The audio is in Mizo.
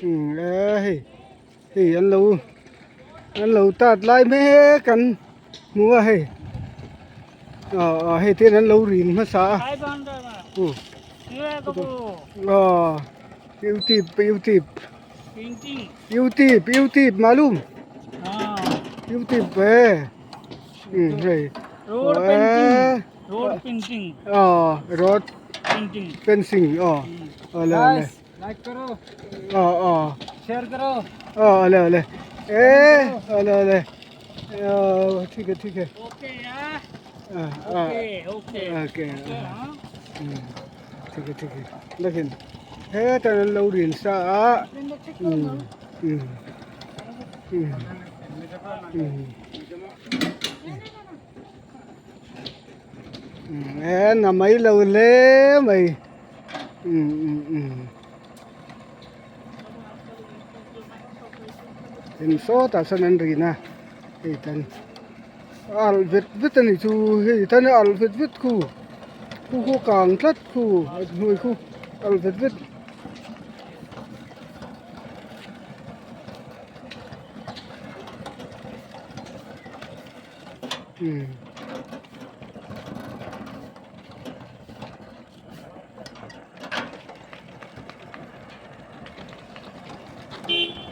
Umm e hei hei an lo an lo tat lai mek an hmu a hei ah ah hei te hian an lo rin hmasa a uh aw youtube youtube youtube youtube malum youtube e um hei aw road fencing aw awle awle. Like karo aw aw share karo aw awle awle e awle awle aw thik hai thik hai okay okay okay okay thik hai thik hai lekin hetan an lo rin sa a um um um um e na mai lo hle mai. Um um um in sawtah sawn an rin a hei tan alh vet vet a ni chu hei tan a alh vet vet khu khu khu kang tlat khu a hnuai khu alh vet vet. Um.